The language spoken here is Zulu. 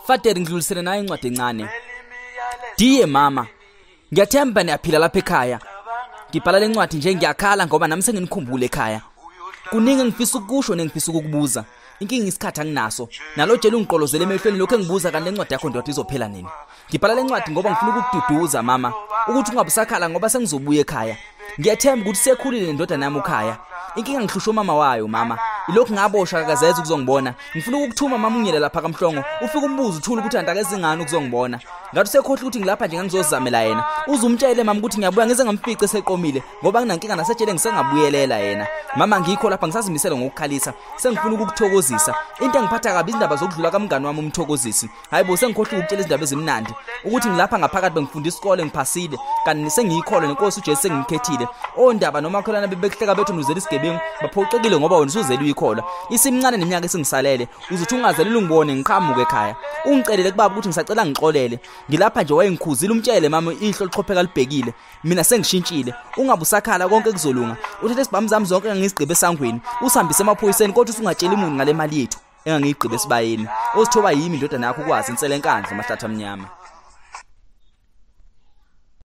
Faderi, ngidlulisele nayo incwadi encane. Dear mama, ngiyathemba niyaphila lapha ekhaya. Ngibhala le ncwadi nje ngiyakhala ngoba nami senginikhumbule ekhaya. Kuningi engifisa ukusho nengifisa ukukubuza. Inkinga isikhathi anginaso. Nalo jele ungiqolozele emehlweni lokho engibuza kanti lencwadi yakho ndoda izophela nini. Ngibhala le ncwadi ngoba ngifuna ukukududuza mama, ukuthi ungabusakhala ngoba sengizobuya ekhaya. Ngiyathemba ukuthi sekhulile nendodana yami ukhaya. Inkinga ngihlushwa umama wayo mama. Ilokhu ngaboshwa akazeze ukuzongibona. Ngifuna ukukuthuma mama ungiyele lapha kaMhlongo. Ufike umbuzo uthule ukuthi antakeze ingane ukuzongibona. Ngathi usekhohle ukuthi ngilapha nje ngangizozamela yena. Uzumtshele mama ukuthi ngiyabuya ngize ngamfice seqomile ngoba nginankinga nasetshele ngisengabuyelela yena. Mama ngikho lapha ngisazimisele ngokukhalisa. Sengifuna ukukuthokozisa. Into engiphatha kabi izindaba zokudlula kamngani wami umthokozisi. Hayibo, sengikhohle ukutshela izindaba ezimnandi. Ukuthi ngilapha ngaphakathi bengifunda isikole ngiphasile kanti sengiyikholwa nenkosi uJesu sengimkhethile. Ondaba nomakholana bebekuhleka bethu nuzela isigebengu baphoxekile ngoba wena usuzele uyikholwa. Isimncane neminyaka esingisalele uzothi ungazelele ungibone ngiqhamuke ekhaya. Ungicelele kubaba ukuthi ngisacela ngixolele. Ngilapha nje wayengikhuzile umtshele mama ihlo liqhopheka libhekile. Mina sengishintshile. Ungabe usakhala konke kuzolunga. Uthathe isibhamu zami zonke engangisigqibe esangweni. Usihambise emaphoyiseni kodwa usungatsheli umuntu ngale mali yethu engangiyigqibe esibayeni. Ozithoba yimi indodana yakho ukwazi insele enkandla mahlathi amnyama.